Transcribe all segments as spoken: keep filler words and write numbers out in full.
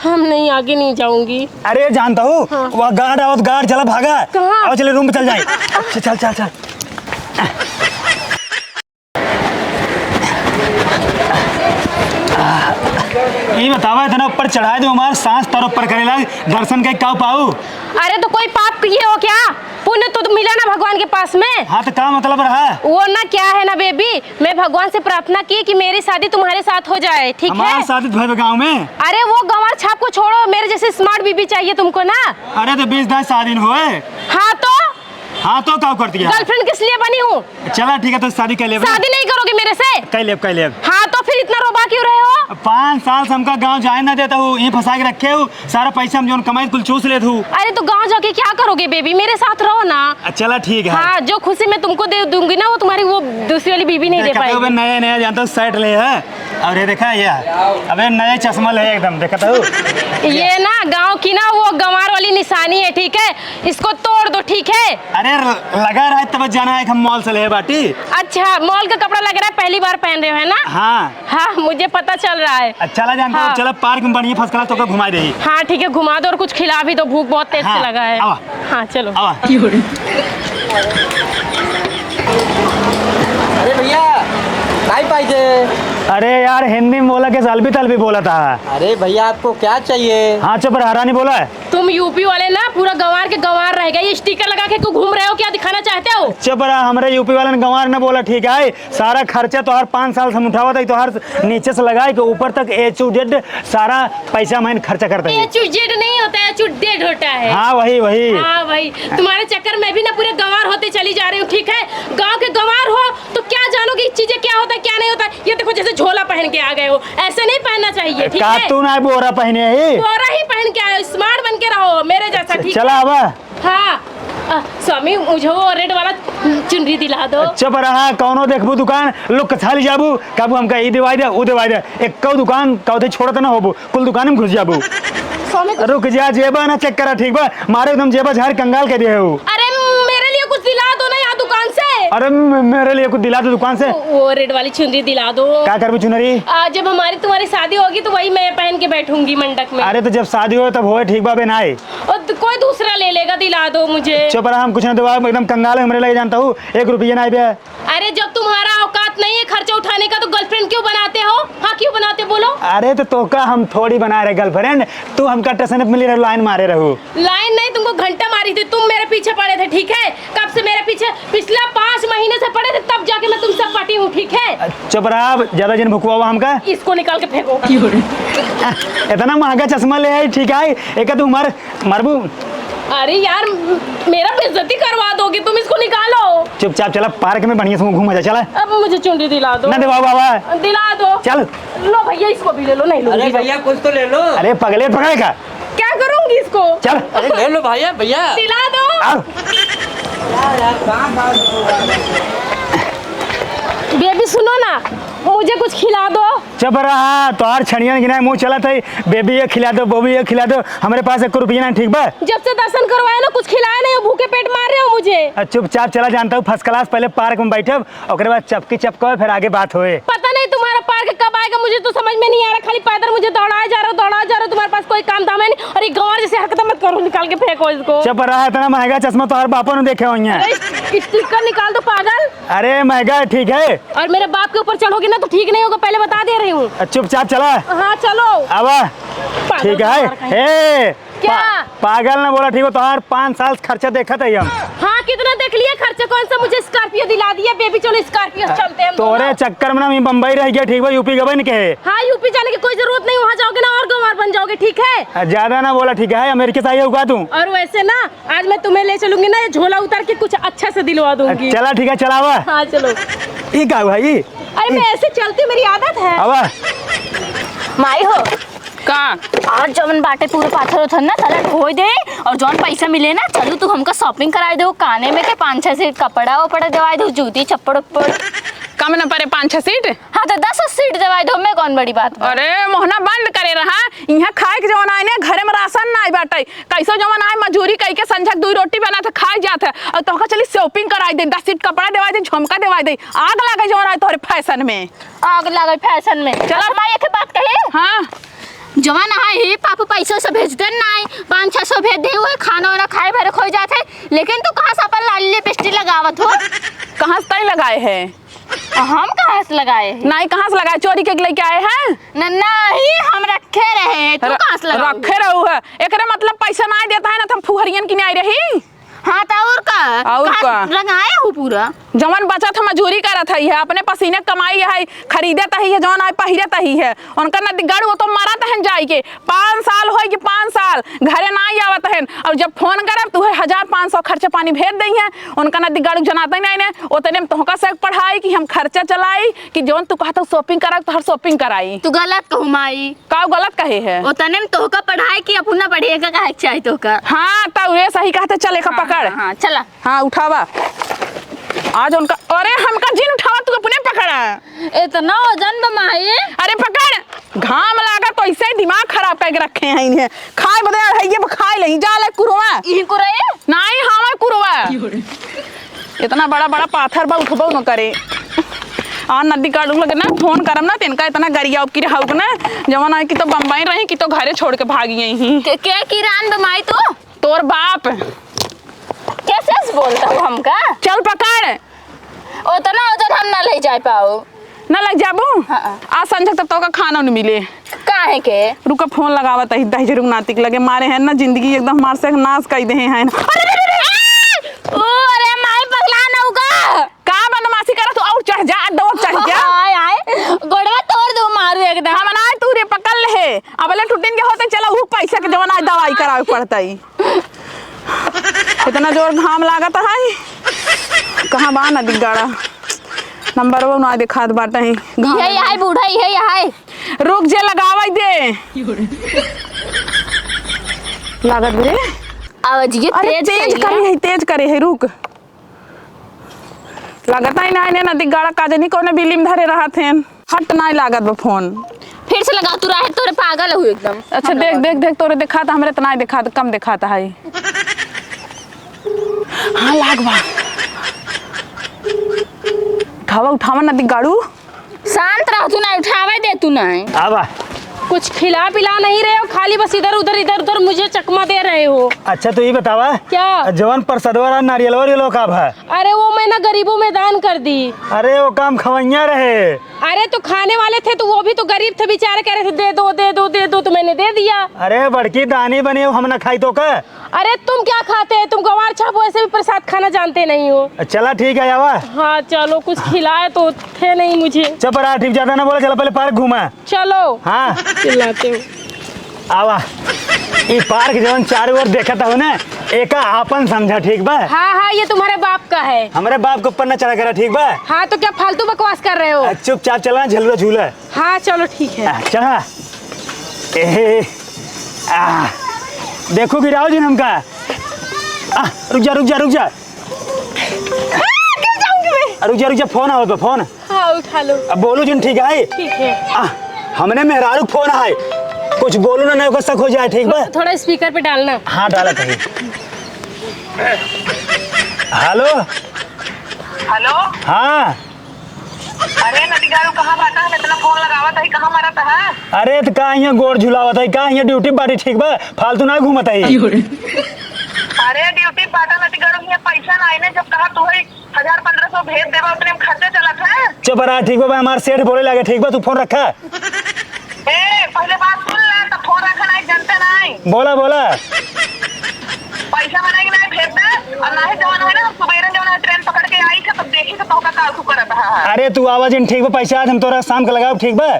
हम नहीं, आगे नहीं जाऊंगी। अरे जानता हूँ, हाँ। वह गार्ड आवत, गार्ड, चला भागा। कहाँ? आओ चले रूम पे चल जाए। अच्छा, चल, चल, चल। ई बतावा, इतना ऊपर चढ़ाए दो हमार सांस तर ऊपर करे लाग, दर्शन के का पाऊ? अरे तो कोई पाप किए हो क्या? पुण्य तो मिला ना भगवान के पास में। हाँ, तो का मतलब रहा? वो ना क्या है ना बेबी, मैं भगवान से प्रार्थना की कि मेरी शादी तुम्हारे साथ हो जाए, ठीक है? हमार शादी तो भइबे गाँव में। अरे वो गंवार छाप को छोड़ो, मेरे जैसे स्मार्ट बीबी चाहिए तुमको ना। अरे तो बीस दाई शादी न होए। हाँ तो? हाँ तो का कर दिया? गर्लफ्रेंड किस लिए बनी हूँ? चला ठीक है, तो शादी कर ले। शादी नहीं करोगे मेरे से? कर ले, कर ले। हाँ तो फिर इतना रोबा क्यों रहे हो? पाँच साल से हमका गाँव जाए ना देता हूँ, यहीं फंसा के रखे हो। सारा पैसा हम जौन कमाई कुल चूस लेत हूँ। अरे तो गाँव जाके क्या करोगे बेबी, मेरे साथ रहो ना। अ, चला ठीक है। हाँ, जो खुशी मैं तुमको दे दूंगी ना, वो तुम्हारी वो दूसरी वाली बीबी नहीं दे देखा तो पाएगी। अबे नया नया जानता हूँ सेट ले है। और ये देखा ये, अबे नया चश्मा ले एकदम, देखा तो। ये ना गाँव की ना वो गंवार वाली निशानी है, ठीक है, इसको तोड़ दो, ठीक है। अरे र-, लगा रहा है तब जाना है, हम मॉल से ले बाटी। अच्छा, मॉल का कपड़ा लग रहा है, पहली बार पहन रहे हो, है ना? हाँ। हाँ, मुझे पता चल रहा है। अच्छा, चला जानता हूँ, हाँ। चला पार्क में बढ़िया फर्स्ट क्लास तोका घुमा दे। हाँ, ठीक है, घुमा दो और कुछ खिला भी दो, भूख बहुत तेज से हाँ, लगा है। आवा। हाँ, चलो। आवा। अरे भैया, काय पाहिजे? अरे यार, हिंदी में बोला कि अलबी तलबी बोला था। अरे भैया, आपको क्या चाहिए? हाँ, चुप रहा, हरानी बोला है। तुम यूपी वाले ना पूरा गंवार के गंवार रह गए। ये स्टिकर लगा के क्यों घूम रहे हो, क्या दिखाना चाहते हो? चुप रहा, हमरे यूपी वाले ने गंवार न बोला, ठीक है? सारा खर्चा तोहार पाँच साल से हम उठावत है, तोहार नीचे से लगाए के ऊपर तक A to Z सारा पैसा मैंने खर्चा कर दिया। A to Z नहीं होता है, A to dead होता है। हाँ, वही, वही। हाँ भाई, तुम्हारे चक्कर में भी ना पूरे गंवार होते चली जा रही हूँ, ठीक है? गाँव के गंवार हो तो क्या जानोगे चीजें क्या होता है, क्या नहीं होता है। ये देखो, जैसे झोला पहन के आ गए हो, ऐसे नहीं पहनना चाहिए, ठीक का है? तू ना बोरा पहने ही? बोरा ही पहन के आए हो, स्मार्ट बन के रहो, मेरे जैसा, ठीक चला है? अब। हाँ, अ, स्वामी, मुझे वो रेड वाला चुनरी दिला दो। चुप रहा, कौनो देखबू दुकान, लुक के चली जाबू, कबू हमका ई दिवाई दे, ऊ दिवाई दे। एक्को दुकान कौथे छोड़त ना होबू, कुल दुकान में घुस जाबू। स्वामी, रुक जा, जेबा ना चेक करा, ठीक बा? मारे एकदम जेबा झाड़ कंगाल कर दिए हो। अरे, मेरे लिए कुछ दिला दो ना यहाँ दुकान से। अरे, म-, मेरे लिए कुछ दिला दो दुकान से। वो, वो रेड वाली चुनरी दिला दो। का करबू चुनरी? आ, जब हमारी तुम्हारी शादी होगी तो वही मैं पहन के बैठूंगी मंडप में। अरे, तो जब शादी हो तब होए, ठीक बा, बे ना आए। और द-, कोई दूसरा ले लेगा, दिला दो मुझे। चुप रहा, हम कुछ ना दिवाब, एकदम कंगाल है, हमरे लगे जानता हूँ, एक रुपया ना आए बे। अरे, जब तुम्हारा औकात नहीं है खर्चा उठाने का, तो गर्लफ्रेंड क्यों बनाते हो? हाँ, क्यों बनाते, बोलो? अरे, तो तोका हम थोड़ी बनाए रहे गर्लफ्रेंड, तू हमका स्टेशन पे मिली रहे, लाइन मारे रहू। लाइन नहीं, तुमको घंटा मारी थी, तुम मेरे पीछे पड़े थे, ठीक है? कब से मेरे पीछे? पिछला पाँच महीने से पड़े थे, तब जाके मैं तुमसे पटी हूँ, ठीक है? चुप रहा, अब ज्यादा जिन भुकवावा हमका। इसको निकाल के फेंको। इतना महंगा चश्मा ले आई, ठीक है? एक तू मार, मारबू। अरे यार, म-, मेरा बेइज्जती करवा दोगे तुम, इसको निकालो। चुपचाप चला, पार्क में बढ़िया से घूमा जा, चला। अब मुझे चुनरी दिला दो। ना दिवाओ बाबा। दिला दो। चल। लो भैया, इसको भी ले लो, नहीं लूंगी अरे मैं। भैया, कुछ तो ले लो। अरे पगले, पकड़े का? क्या करूंगी इसको? चल। अरे ले लो भैया, भैया। दिला दो। आओ। बेबी सुनो ना, मुझे कुछ खिला दो। चुप रहा, तोहार छड़ियन गिनाए मुँह चलत है। बेबी ये खिला दो, बेबी ये खिला दो, हमरे पास एक रुपया नहीं, ठीक बा? जब से दर्शन करवाए ना, कुछ खिलाए नहीं हो, भूखे पेट मार रहे हो मुझे। अ, चुपचाप चला, जानता हूँ, फर्स्ट क्लास, पहले पार्क में बैठब, ओकरे बाद चपकी चपकावे, फिर आगे बात होए। पता नहीं तुम्हारा पार्क कब आएगा, मुझे तो समझ में नहीं आ रहा। खाली पैदल मुझे दौड़ाए जा रहे हो, दौड़ाए जा रहे हो, तुम्हारे पास कोई काम धाम है नहीं। और ये गंवार जैसे हरकत मत करो, निकाल के फेंको इसको। चुप रहा, इतना महंगा चश्मा तोहर बापो ने देखे होइहैं। अरे, स्टिकर निकाल दो पागल। अरे महंगा है, ठीक है। और मेरे बाप के ऊपर चढ़ोगे ना तो ठीक नहीं होगा, पहले बता दे रही हूँ। चुपचाप चला। हाँ चलो। आवा। पागल ठीक है। गंवार कहीं। ए, क्या? पा-, पागल ना बोला, ठीक हो? तोहार पाँच साल खर्चा देखत है हम। हाँ, कितना देख लिया खर्चा, कौन सा मुझे स्कॉर्पियो दिला दिया, बेबी, चलो स्कॉर्पियो से चलते हैं हम तोरे दोनों। चक्कर में ना हम बम्बई रह गया, ठीक बा? यूपी गबे न कहे। हाँ, यूपी जाने की कोई जरूरत नहीं, वहाँ जाओगे ना और गंवार बन जाओगे, ठीक है? आ, ज्यादा ना बोला, ठीक है? अमेरिका से आई हो का तू? और वैसे ना, आज मैं तुम्हें ले चलूंगी ना, ये झोला उतार के कुछ अच्छा से दिलवा दूंगी। चला, ठीक है, चलावा। हाँ, चलो। ई का हुआ, ई? अरे, मैं ऐसे चलती, मेरी आदत है। आवा। माई हो, का? आज जवन बाटे पूरा पाथर उथर ना साला ढोई दे, और जौन पैसा मिले ना, चलू तू हमका shopping कराई दे, काने में के पाँच छह set कपड़ा वपड़ा देवाई दे, जूती चप्पड़ उप्पड़। कम न परे पाँच छह set? हाँ तो दस set देवाई दे, मैं कौन बड़ी बात बा? अरे मोहना बंद करे रहा, इहाँ खाए के जवन आए ने घरे में राशन नाई बाटे, कैसो जवन आए मजूरी कई के संझक दुई रोटी बना थे खाए जात है, और तोहका चली shopping कराई दे, दस set कपड़ा देवाई दे, झुमका देवाई दे, आग लागे जवन आए तोहरे fashion में। आग लागे fashion में। चला। अच्छा, माई, एक बात कही? हाँ। जवन आए ही पाप लेकिन तू कहाँ से अपन लाली लिपस्टिक लगावत हो? कहाँ से तई लगाए है? हम कहाँ से लगाए हैं? नहीं, कहाँ से लगाए? चोरी के लेके आए हैं? न, नहीं, हम रखे रहे हैं। तू र-, कहाँ से लगाओ? रखे रहू है। एकरे मतलब पैसा नहीं देता है ना, तो हम फुहरियन की नहीं आई रही। हाँ, तो और का? और कहाँ का? रंगाए हो पूरा? जवन बचत हम मजूरी करत हई है, अपने पसीने कमाई है, खरीदत ही है, जवन आए पहिरत ही है। उनका नदीगढ़ वो तो मरत हन जाई के। पाँच साल होई कि पाँच साल घरे ना आवत हन। और जब फोन करब तो है हजार पाँच सौ खर्चा पानी भेज दई है। उनका नदीगढ़ जनाते नहीं ने, उतने में तोहका से पढ़ाई कि हम खर्चा चलाई कि जवन तू कहत हो shopping करब तो हर shopping कराई। तू गलत कहू माई। का गलत कहे है? उतने में तोहका पढ़ाई कि अपना बढ़िया का कहे के चाही तोहका। हाँ, तो ये सही कहते, चल एका हाँ, पकड़। हाँ, हाँ, चला। हाँ, उठावा। आज उनका, अरे हमका जिन उठावा, तू अपने पकड़ा। इतना वजन बा माई। अरे पकड़, घाम लागा तो ऐसे ही दिमाग खराब करके रखे हैं इन्हें। खाए बदे है ये खाए ले, जा ले कुरुआ। इही कुरुआ? नहीं, हाँ कुरुआ। इतना बड़ा बड़ा पाथर बा, उठबो न करे। आ नदी काटू लगे ना, फोन करम ना, तिनका इतना गरिया उपकी रहा ना, जवन आए कि तो बम्बई रही कि तो घरे छोड़ के भागी आई ही। के, के किरान बा माई तू? तोर बाप। कैसे से बोलता हो हमका? चल पकड़। उतना वजन हम ना ले जा पाओ। ना लग जाबू? हाँ। आज संझक तब तोका खाना न मिले। काहे के? रुका, फोन लगावत ही दहिजरू नातिक लगे, मारे हैं ना जिंदगी एकदम मार से नाश कर दे हैं। अरे, अरे, अरे, अरे! ओ, अरे माई पगला ना होगा। का बदमाशी करत हो? और चढ़ जा, दौड़ चढ़ जा। आय, आय, गोड़वा तोड़ दो, मारू एकदम। हम ना तू रे पकड़ ले है, अबले टूटिन के होते चला ऊ पैसा के जवन आज दवाई करावे पड़ता ही। इतना जोर घाम लागत है। कहाँ बा नदी गाड़ा? नंबर वो ना दिखात बाटे ही। घाम इहे में। यहाँ बूढ़ा, इहे यहाँ। रुक जे लगावे दे। लागत बे। आवाज ये अरे तेज तेज करिया। करे है, तेज करे है, रुक। लागत ही ना, इन्हें नदी गाड़ा का जनी कौने बिली में धरे रहत हैं। हट, नाई लागत बा फोन। फिर से लगा, तू रहे तोरे पागल हो एकदम। अच्छा, देख, देख, देख, तोरे दिखात, हमरे त नाई दिखात, कम दिखात है। हाँ, लाग बा। उठावा, उठावा, नदी गाड़ू। शांत रह, तू ना उठावे दे, तू ना। आवा। कुछ खिला पिला नहीं रहे हो, खाली बस इधर उधर, इधर उधर मुझे चकमा दे रहे हो। अच्छा, तो ये बतावा, क्या? जवन परसदवा रहा, नारियलवा, नारियलवा का भा? अरे, वो मैं ना गरीबों में दान कर दी। अरे, वो काम खवैया रहे। अरे, तो खाने वाले थे, तो वो भी तो गरीब थे बेचारे, कह रहे थे, "दे दो, दे दो, दे दो," तो मैंने दे दिया। अरे, बड़की दानी बनी, हम ना खाई तो का? अरे, तुम क्या खाते हैं? तुम गंवार छाप वैसे भी प्रसाद खाना जानते नहीं हो। चला, ठीक है, आवा। हाँ, चलो, कुछ खिलाए तो थे नहीं मुझे। चुप रहा, ठीक, ज्यादा ना बोला, चला पहले पार्क घूमा। चलो। हाँ। चिल्लाते हो। आवा, ई पार्क जवन चारों ओर देखत हो ना, एका आपन समझा, ठीक बा? हाँ, हाँ, ये तुम्हारे बाप का है। हमरे बाप के ऊपर ना चढ़ा करा, ठीक बा? हाँ, तो क्या फालतू बकवास कर रहे हो? आ, चुपचाप चला, झलुआ झूला। हाँ, चलो, ठीक है। आ, चला। ए, आ, देखो गिराओ जिन हमका। आ, रुक जा, रुक जा, रुक जा। आ, गिर जाऊंगी मैं। आ, रुक जा, रुक जा, फोन आवत बा, फोन। हाँ, उठा लो। अब बोलू जिन, ठीक है? ठीक है। आ, हमने मेहरारू फोन है, कुछ बोलू ना, नहीं ओकर शक हो जाए, ठीक बा? थोड़ा speaker पे डालना। हाँ, डालत है। हेलो। हेलो। हाँ। अरे नदीगारू, कहाँ बाटा है? इतना फोन लगावत है, कहाँ मरत है? अरे, त का हियाँ गोड़ झुलावत है, का हियाँ ड्यूटी बाटी, ठीक बा? फालतू ना घूमत है। अरे, ड्यूटी बाटा नदीगारू, हियाँ पैसा ना आइने, जब कहा तू है हजार पन्द्रह सौ भेज देबा, उतने में खर्चा चलत है। चुप रहा, ठीक बा, हमार सेठ बोले लागे, ठीक बा, तू फोन रखा। ए, पहले बात सुन ले, तो फोन रखा नहीं, जनते नहीं। बोला, बोला। पैसा बनाई नहीं भेज दे, और ना ही जवन है ना, हम सुबेरे जवन है ट्रेन पकड़ के आई थे, तब देखी तो तोहका काल करत है। अरे, तू आवाज इन, ठीक बा, पैसा आज हम तोरा शाम के लगाओ, ठीक बा?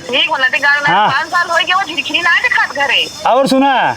ठीक बा, नदी गाड़ में हाँ। पाँच साल हो गया, वो झिरखिरी ना दिखात घरे। और सुना,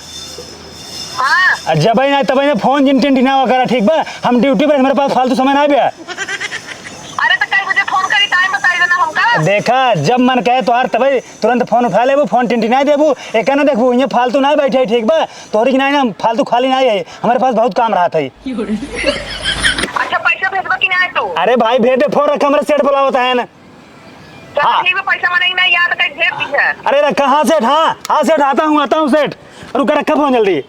हाँ। आ जब ही ना तब ही ना फोन जिन टिन टिनावा करा, ठीक बा? हम ड्यूटी पर, हमारे पास फालतू समय ना बे। अरे तो कई बजे फोन करी, टाइम बताई देना हमका। देखा, जब मन कहे तोहार तबे तुरंत फोन उठा लेबू, फोन टिन टिनाई देबू, एक ना देखबू, ये फालतू ना बैठे, ठीक बा? तोहरी की नहीं ना, फालतू खाली नहीं है, हमारे पास बहुत काम रहा था। अच्छा, पैसा भेजबा कि नहीं तू? अरे भाई, भेज दे, फोन रख, हमारे सेठ बुलावत है ना। चलो हाँ। ठीक बा, पैसा मने ना याद कर भेज दी है। अरे रखा, हाँ सेठ, हाँ, हाँ सेठ, आता हूँ, आता हूँ सेठ। रुका, रखा फोन जल्दी।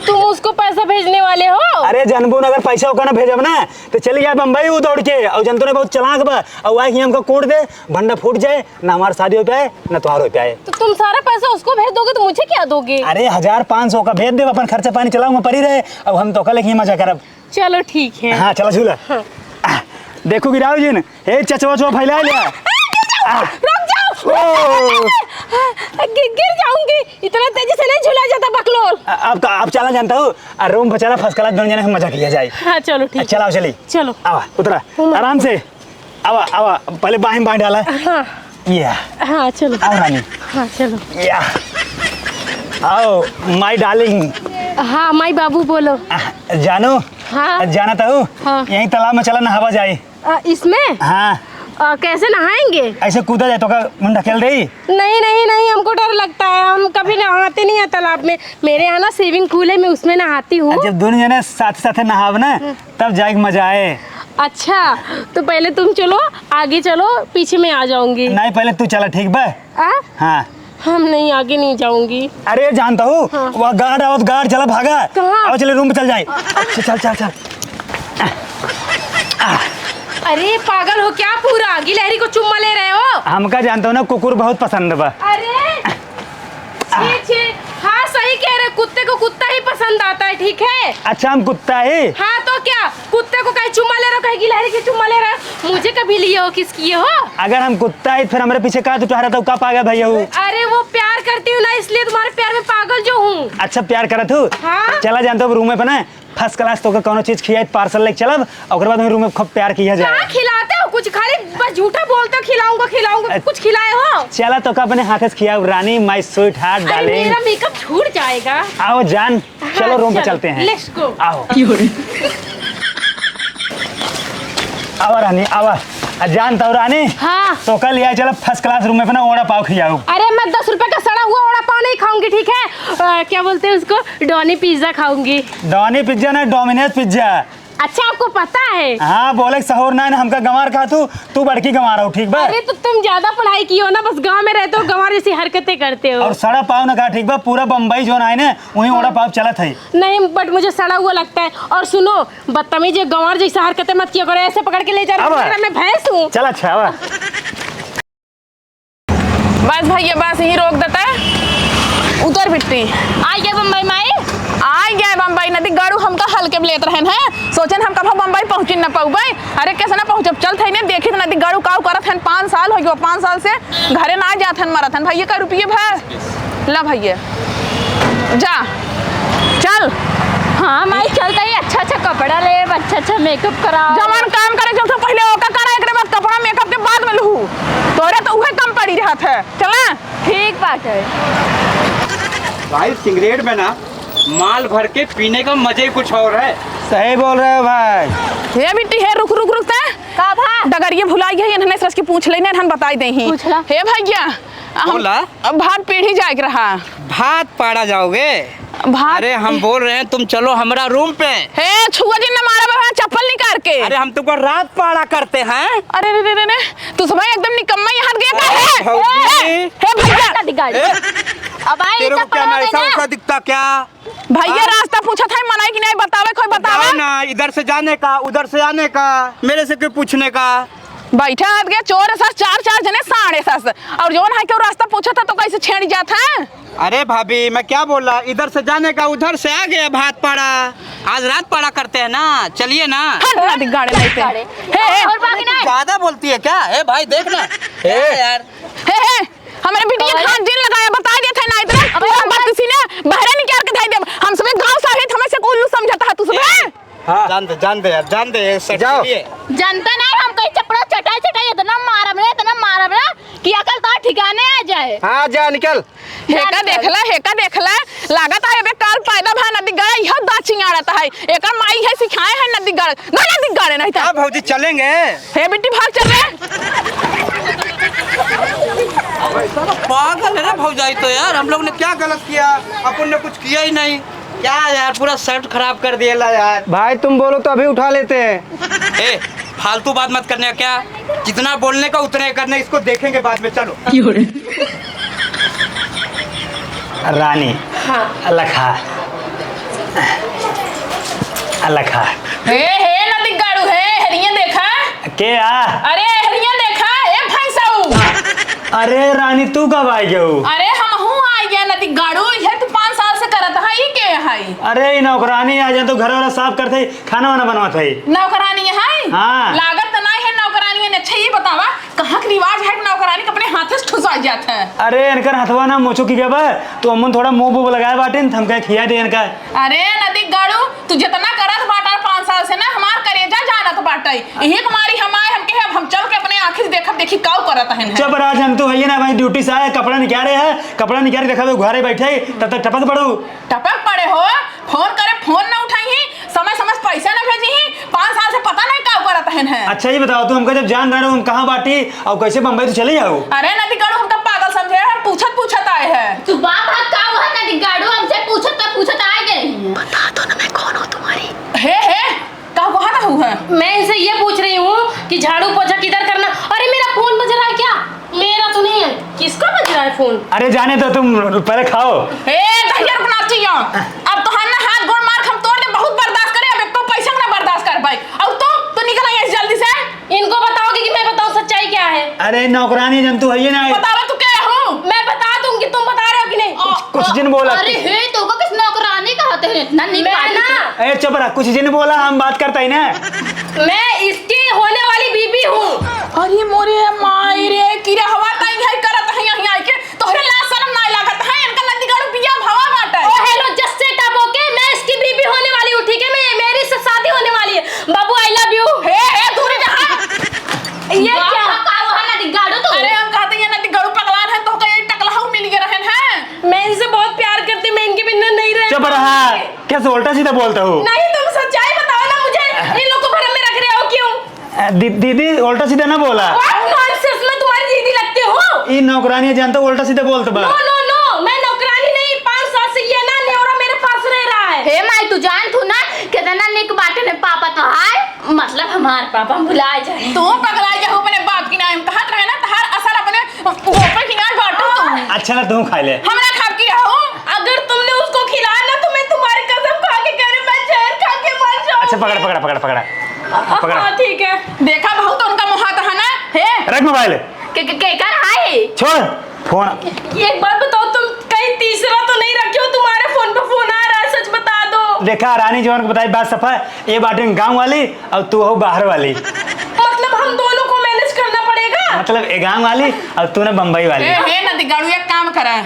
तुम उसको पैसा भेजने वाले हो? अरे जनबू न, अगर पैसा ओका न भेजब ना, तो चली जाए बम्बई ऊ दौड़ के। और जनतो न बहुत चालाक बा, और आए कि हमका कोड़ दे, भंडा फूट जाए, ना हमार शादी हो पाए, ना तोहार हो पाए। तो तुम सारा पैसा उसको भेज दोगे, तो मुझे क्या दोगे? अरे, हजार पाँच सौ का भेज देब, अपन खर्चा पानी चलाऊंगा, परी रहे, अब हम तो कल ही मजा करब। चलो, ठीक है। हाँ, चलो झूला। हाँ। आ, देखो गिराओ जी ने, हे चचवा चचवा फैला लिया। आ, रुक जाओ, रुक जाओ। ओ। गिर, गिर जाऊंगी, इतना तेजी से नहीं झूला जाता बकलोल। आ, अब तो आप चला जानता हूँ, आ, रूम पर चला, फर्स्ट क्लास, दोनों जने हम मजा किया जाए। हाँ, चलो, ठीक आ, है। चलाओ, चली। चलो। आवा, उतरा, घूमो। आराम से। आवा, आवा, पहले बाहीं बाहीं डाला। हाँ। या। हाँ, चलो। आओ रानी। हाँ, चलो। या। आओ, my darling। हाँ, my बाबू बोलो। आ, जानू। हाँ। जानत हऊ? हाँ। यहीं तालाब में चला नहावा जाए। आ, इसमें? हाँ। आ, कैसे नहाएंगे? ऐसे कूदा जाए तो का मुंडा खेल रही? नहीं, नहीं, नहीं, हमको डर लगता है, हम कभी नहाते नहीं है तालाब में। मेरे यहाँ ना swimming pool है, मैं उसमें नहाती हूँ। जब दोनों जने साथ साथ नहाव ना, हम्म। तब जाए के मजा आए। अच्छा, तो पहले तुम चलो, आगे चलो, पीछे मैं आ जाऊंगी। नहीं, पहले तू चला, ठीक बा? आ? हाँ। हम नहीं, आगे नहीं जाऊंगी। अरे जानता हूँ, हाँ। वह guard आवत, guard चला भागा। कहाँ? आओ चले रूम पे चल जाए। अच्छा, चल, चल, चल। अरे पागल हो क्या, पूरा गिलहरी को चुम्मा ले रहे हो? हमका जानता हूँ ना, कुकुर बहुत पसंद बा। अरे छी, छी। हाँ, सही कह रहे, कुत्ते को कुत्ता ही पसंद आता है, ठीक है? अच्छा, हम कुत्ता ही? हाँ, तो क्या? कुत्ते को कहीं चुम्मा ले रहे हो, कहीं गिलहरी की चुम्मा ले रहे हो। मुझे कभी लिए हो, किस किए हो? अगर हम कुत्ता ही, फिर हमारे पीछे का तू टहरा था, का पागल भैया हूँ? अरे, वो प्यार करती हूँ ना, इसलिए तुम्हारे प्यार में पागल जो हूँ। अच्छा, प्यार करत हूँ? हाँ। चला जानता हूँ, रूम में पे ना, first class तोके कौनो चीज खियाई, parcel लेके चलब, ओकर बाद हम रूम में खूब प्यार किया जाए। कहाँ खिलाते हो कुछ? खाली बस झूठा बोलते हो, "खिलाऊंगा, खिलाऊंगा।" अ, कुछ खिलाए हो? चला तोके अपने हाथ से खियाओ रानी, my sweetheart, अरे, darling। मेरा makeup छूट जाएगा। आओ जान, हाँ, चलो रूम पे चलो, चलते हैं। Let's go। आओ। आवा रानी, आवा। आ, जानत हऊ रानी? हाँ। तोका लिया चला first class रूम में अपना वड़ा पाव खियाऊ। अरे, मैं दस रुपए का सड़ा हुआ वड़ा पाव नहीं खाऊंगी, ठीक है? अ, क्या बोलते हैं उसको? Donny pizza खाऊंगी। Donny pizza ना, Domino's pizza। अच्छा, आपको पता है? हाँ, बोले के सहूर ना है ना, हमका गंवार कहा तू, तू बड़की गंवार हो, ठीक बा? अरे, तो तुम ज्यादा पढ़ाई की हो ना, बस गांव में रहते हो, गंवार जैसी हरकतें करते हो। और सड़ा पाव ना खा, ठीक बा? पूरा बम्बई जोन आए ना, वहीं वड़ा पाव चलत है। नहीं, but मुझे सड़ा हुआ लगता है। और सुनो, बदतमीज, ये गंवार जैसा हरकतें मत किया करो, ऐसे पकड़ के ले जा रहे हो, अब मैं भैंस हूँ। चल अच्छा, अब। बस भैया, बस यहीं रोक देता है। उतर बिट्टी। आ गया बम्बई माई। आ गया बम्बई, नदी गाड़ू हमका हल्के में लेत रहन है, सोचन हम कभो बम्बई पहुँचिन न पउबे। अरे कैसे ना पहुँचब, चल थे ने देखी तो नदी गाड़ू काऊ करत हन, पाँच साल हो गयो, पाँच साल से घरे ना जात हन, मरत हन। भैया का रुपये भा ला भैया, जा, चल। हाँ माई, चलता ही अच्छा अच्छा कपड़ा ले, अच्छा अच्छा makeup कराओ। जवन काम करे चलता पहले ओका करा, एकरे बाद कपड़ा makeup के बाद में लूहू। तोरे तो उहे कम पड़ी रहत है। चला। ठीक बात है। भाई सिगरेट में ना माल भर के पीने का मजा ही कुछ और है। सही बोल रहे हो भाई। हे बिट्टी, हे रुक रुक रुक ते। का भा? डगरिया भुलाई गई, इन्हने सरस की पूछ लेने, इन्हन बताई दे ही। पूछला। हे भैया, हम बोला। अब भात पीढ़ी जाए के रहा। भात पाड़ा जाओगे? भात अरे, हम बोल रहे हैं, तुम चलो हमारा रूम पे। हे, छुआ जी ने मारा बा, चप्पल निकाल के। अरे, हम तुमको रात पाड़ा करते हैं। अरे, रे, रे, रे, रे, तू समय एकदम निकम्मा यहाँ गया का अरे, है? भौजी। हे, हे, भैया। ना दिगाड़ी। ए? अब आई तेरे को चप्पल क्या हो मैं गई ऐसा ना। वैसा दिखता क्या? भैया, हाँ? रास्ता पूछा था, मनाई कि नहीं, बतावे, कोई बतावे? जाओ ना, इधर से जाने का, उधर से आने का, मेरे से क्यों पूछने का? बैठा हट गया चोर सस, चार, चार जने साढ़े सस। और जौन है क्यों रास्ता पूछा था तो कैसे छेड़ जात है? अरे भाभी, मैं क्या बोला, इधर से जाने का, उधर से आ गया भात पाड़ा। आज रात पाड़ा करते हैं ना, चलिए ना। हट ना दिगाड़े नहीं ते। हे, हे। और बाकी नहीं। ज्यादा बोलती है क्या? हे भाई, देख ना। हे यार। हे, हे। हमारे बिटिया अरे। खान जिन लगाया, बता दिया था ना, इतना अबे पूरा हम बात किसी ने बहरे निकाल के धाई दे। हम सभी गांव साहित हमें से उल्लू समझता है तू सभी। हाँ। जान दे, जान दे यार, जान दे, ये set जाओ। के लिए। जनता नहीं, हम कहीं चपड़ा चटाई चटाई इतना मारब रे, इतना मारब रे कि अकल तो ठिकाने आ जाए। हाँ, जा निकल। हेका देखला, हेका देखला, लागत है अबे काल पैदा भा नदी गड़ा, यह दाची आड़त है। एकर माई है सिखाए है नदी गड़, गड़ा नदी गड़े नहीं था। हाँ भौजी, चलेंगे। हे बिट्टी, भाग चल रे। पागल है रे भौजाई तो यार, हम लोग ने क्या गलत किया? अपन ने कुछ किया ही नहीं। क्या यार, पूरा shirt खराब कर दिया ला यार। भाई तुम बोलो तो अभी उठा लेते हैं। ए, फालतू बात मत करने का क्या? जितना बोलने का उतने करने, इसको देखेंगे बाद में, चलो। रानी, हाँ। लखा। अलग है। हे, हे, नदी गाड़ू, हे, हेरिया देखा। के आ? अरे, हेरिया देखा, ए भैंसाऊ। अरे रानी, तू कब आ गयो? अरे, हमहू आ गया नदी गाड़ू, ये तू पाँच साल से करत है, ई के है? अरे, ई नौकरानी आ जाए तो घर वाला साफ करत है, खाना वाना बनवत है। नौकरानी है? हाँ। लागत तो नहीं है नौकरानी है। अच्छा, ये बतावा, कहाँ के रिवाज है कि नौकरानी के अपने हाथे से ठुसा जात है? अरे, इनकर हथवा ना मोचो की गवा, तो अम्मन थोड़ा मुंह बुब लगाए बाटिन, त हम कहे खिया दे इनका। अरे, नदी गाड़ू, तू जितना करत बाटा पाँच साल से ना, हमार करेजा जानत बाटे। यही के मारी हम आए, हम कहे, अब हम चल के अपने आँखी से देखब, देखी काऊ करत हन है। चुप रहा, जन तू है ना भाई, ड्यूटी से आए, कपड़ा निकाले है, कपड़ा निकाले देखा, वो घरे बैठे, तब तक टपक पड़ू। टपक पड़े हो, फोन करे, फोन ना उठाई ही, समय समय से पैसा ना भेजी ही, पाँच साल से पता नहीं का करत हन है। अच्छा, ये बताओ, तू हमका जब जान रहे हो, हम कहाँ बाटी और कैसे बम्बई तू चले जाओ? अरे, नदी गाड़ू, हमका पागल समझे, हम पूछत पूछत आए हैं। तू बाप है का, वह नदी गाड़ू हमसे पूछत तो पूछत आ गए हैं। बता दो ना, मैं कौन हूँ तुम्हारी। हे, हे, का कहा ना हुआ है? मैं इनसे ये पूछ रही हूँ कि झाड़ू पोछा किधर करना। अरे, मेरा फोन बज रहा है क्या? मेरा तो नहीं है, किसका बज रहा है फोन? अरे जाने दो, तुम पहले खाओ। ए, दहिया रुकना चाहिए। अब तो हम ना हाथ गोड़ मार के हम तोड़ दे, बहुत बर्दाश्त करे, अब एको पैसा ना बर्दाश्त कर पाई। और तू, तू निकल आई जल्दी से। इनको बताओगे कि मैं बताऊं सच्चाई क्या है? अरे नौकरानी जन तू है ये ना। बतावा तू क्या हो? मैं बता दूंगी, तुम बता रहे हो कि नहीं? कुछ, कुछ जिन बोला। अरे हे, तो को किस नौकरानी कहते हैं? इतना निक मैं बात ना। ए चुप रह, कुछ जिन बोला, हम बात करता ही ना। मैं इसकी होने वाली बीबी हूँ। अरे मोरे माई रे, की रहवा ताई है करत है यहीं आके। तोहरे लाज शरम ना लागत है, इनका नदी गाड़ू बिया भवा बाटे। ओ हेलो, just set up, okay? मैं इसकी बीबी होने वाली हूँ, ठीक है? मैं, मेरी से शादी होने वाली है। बाबू, I love you। हे, हे, दूरी रहा। ये वाह, क्या? का हुआ नदी गाड़ू तू? अरे, हम कहते हैं नदी गाड़ू पगलान है, तो कहीं टकलहू मिल गए रहन है। मैं इनसे बहुत प्यार करती, मैं इनके बिना नहीं रह चुप रहा। कैसे उल्टा सीधा बोलता हो? नहीं, तुम सच्चाई बताओ ना मुझे। इन लोग को भरम में रख रहे हो क्यों? अ, दी-, दीदी, उल्टा सीधा ना बोला। What nonsense, मैं तुम्हारी दीदी लगती हूँ? ई नौकरानी जानता उल्टा सीधा बोलत बा। No, no, no, मैं नौकरानी नहीं, पाँच साल से ये ना न्योरा मेरे पास रह रहा है। हे माई, तू जान तू ना कितना निक बाटे ने पापा तोहार, मतलब हमार पापा हम भुला जाए। तू पगला जाओ अपने बाप की नाम कहत रहे ना, तोहार असर अपने गोपे की नाम बाटू तू। अच्छा ना तू खा ले। हमरा खाब की रहो। अगर तुमने उसको खिलाया ना तो मैं तुम्हारी कसम खा के कह रही हूँ, मैं जहर खा के मर जाऊँ। अच्छा पकड़, पकड़, पकड़, पकड़। पकड़। हाँ, ठीक है। देखा बहुत उनका मुहाता है ना। हे। रख मोबाइल। के, के, के कर हाय? छोड़ फोन। एक बात बताओ, तुम कहीं तीसरा तो नहीं रखे हो? तुम्हारे फोन पे फोन आ रहा है, सच बता दो। देखा रानी जवान को बताई बात सफा, ये बाटे गाँव वाली और तू हो बाहर वाली। मतलब हम दोनों को मैनेज करना पड़ेगा? मतलब ये गाँव वाली और तू ना बम्बई वाली। ए, हे नदी गाड़ू, एक काम करा,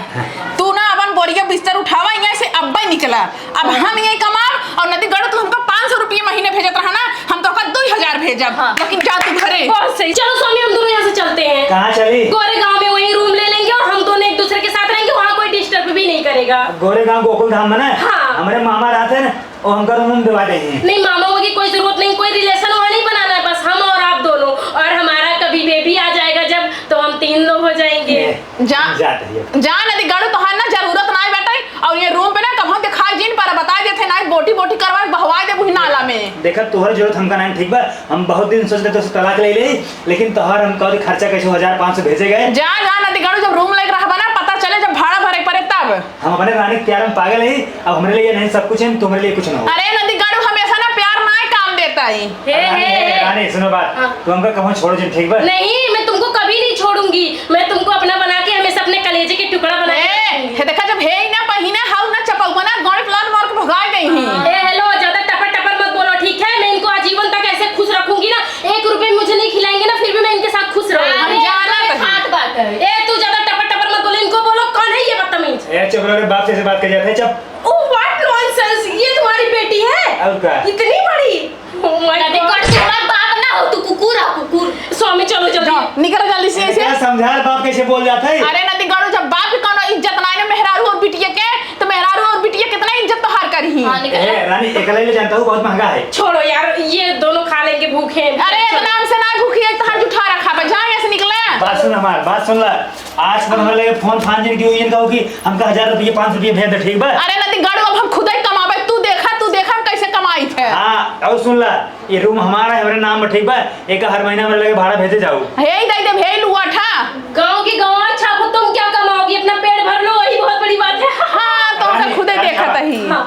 तू ना अपन बोरिया बिस्तर उठावा, यहाँ से अब्बे निकला। अब हम यही कमाब और नदी गाड़ू, तू हमका पाँच सौ रुपये महीने भेजत रहा ना, हम तोहका दो हजार भेजब, हाँ। लेकिन जा तू घरे। बहुत सही। चलो स्वामी, हम दोनों यहाँ से चलते हैं। कहाँ चली? गोरे गांव में वहीं रूम ले लेंगे और हम दोनों एक दूसरे के साथ रहेंगे, वहाँ कोई डिस्टर्ब भी नहीं करेगा। गोरे गांव गोकुल धाम में ना? हाँ। हमारे मामा रहते हैं ना, वो हमका रूम दिवा देंगे। नहीं, मामा की कोई जरूरत नहीं, कोई रिलेशन वहाँ नहीं बनाना है, बस हम और आप दोनों, और हमारा कभी बेबी आ जाएगा जब, तो हम तीन लोग हो जाएंगे। ये, जा, हम जाते हैं। जा नदी गाड़ू, तोहार ना जरूरत ना बाटे, और ये रूम पे ना कभो दिखाई जिन पर, बता देते ना, बोटी बोटी करवा बहवा दे बुही नाला में। देखा, तोहर जरूरत हमका नहीं, ठीक बा? हम बहुत दिन सोचते तो तलाक ले ले, लेकिन तोहर हम कह खर्चा कैसे हजार पाँच सौ भेजे गए। जा, जा नदी गाड़ू, जब रूम लेके रहबा ना, पता चले जब भाड़ा भरे पड़े तब। हम अपने रानी के प्यार में पागल है, अब हमारे लिए नहीं सब कुछ है, तुम्हारे लिए कुछ ना हो। अरे नदी गाड़ू, हमेशा ना प्यार ना काम देता है। हे, रानी, हे, हे, हे। रानी, सुनो बात। हाँ। तू हमका कहूँ छोड़ जिन, ठीक बा? नहीं, मैं तुमको कभी नहीं छोड़ूंगी। मैं तुमको अपना बना के हमेशा अपने कलेजे के टुकड़ा बना के ए, रखूंगी। हे देखा, जब हे ही ना पहिने हाउ ना चपौबा ना, गाड़ी प्लान मार के भगाए गई ही। हाँ। ए, हेलो, ज्यादा टपर टपर मत बोलो, ठीक है? मैं इनको आजीवन तक ऐसे खुश रखूंगी ना। एक रुपए मुझे नहीं खिलाएंगे ना, फिर भी मैं इनके साथ खुश रहूंगी। अरे, हम जानत हई। खात बात है। ए, तू ज्यादा टपर टपर मत बोलो, इनको बोलो कौन है ये बदतमीज? ए, चुप रहो रे, बाप से ऐसे बात कर जाते हैं, चुप। Oh, what nonsense! ये तुम्हारी बेटी है? और क्या? इतनी बड़ी? Oh my God! कट, तू हमारा बाप ना हो, तू कुकुर है, कुकुर। स्वामी, चलो जल्दी। जाओ, निकलो जल्दी से ऐसे। क्या समझा, बाप कैसे बोल जाता है? अरे नदी गाड़ू, जब बाप की कोनो इज्जत ना है ना मेहरारू और बिटिया के, तो मेहरारू और बिटिया कितना इज्जत तोहार करी। हाँ, निकल। ए, रानी, एकला ले जानता हूँ, बहुत महंगा है। छोड़ो यार, ये दोनों खा लेंगे, भूखे हैं। अरे, इतना हमसे ना भूखी है, तोहार जुठारा खाबे, जा यहाँ से निकला। बात सुन हमार, बात सुन ला। आज तक हमारे लगे फोन फान जिन की हुई, इनका हो कि हमका हजार रुपये, पाँच सौ रुपये भेज दे, ठीक बा? अरे नदी गाड़ू, अब हम खुदे कमाबे, तू देखा, तू देखा हम कैसे कमाई थे। हाँ, और सुन ला, ये रूम हमारा है, हमारे नाम में, ठीक बा? एक हर महीना हमारे लगे भाड़ा भेजे जाओ। हे ही दे दे, हे ही लुआ ठा। गाँव की गंवार छापो, तुम क्या कमाओगी? अपना पेट भर लो, वही बहुत बड़ी बात है। हाँ, तो हमका खुदे देखा तही। हाँ।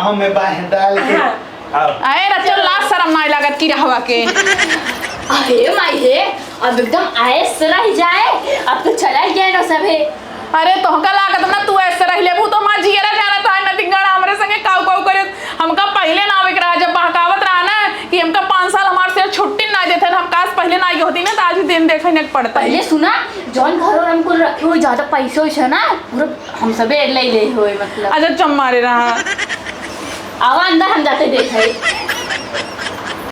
हमें बाहें डाल के। हाँ। आओ। अरे रचो, लाज शरम नाहीं लागत कि रहवा के। अरे माई हे, अब एकदम ऐस रह जाए, अब तो चला ही गया ना सब है। अरे तोहका लागत ना तू ऐसे रह लेबू तो हमार जियरा जानत है, नतिंगड़ हमरे संगे काऊ काऊ करे। हमका पहिले ना आवे के रहा, जब बहकावत रहा ना कि हमका पाँच साल हमार से छुट्टी ना देते, हम काश पहिले ना आई होती ना तो आज ही दिन देखे न पड़ता। पहिले सुना, जौन घर और हमको रखे हुए ज्यादा पैसे वैसे ना, पूरा हम सबे ले ले हुए मतलब। अच्छा चुप मारे रहा। आवा अंदर, हम जाते देखे।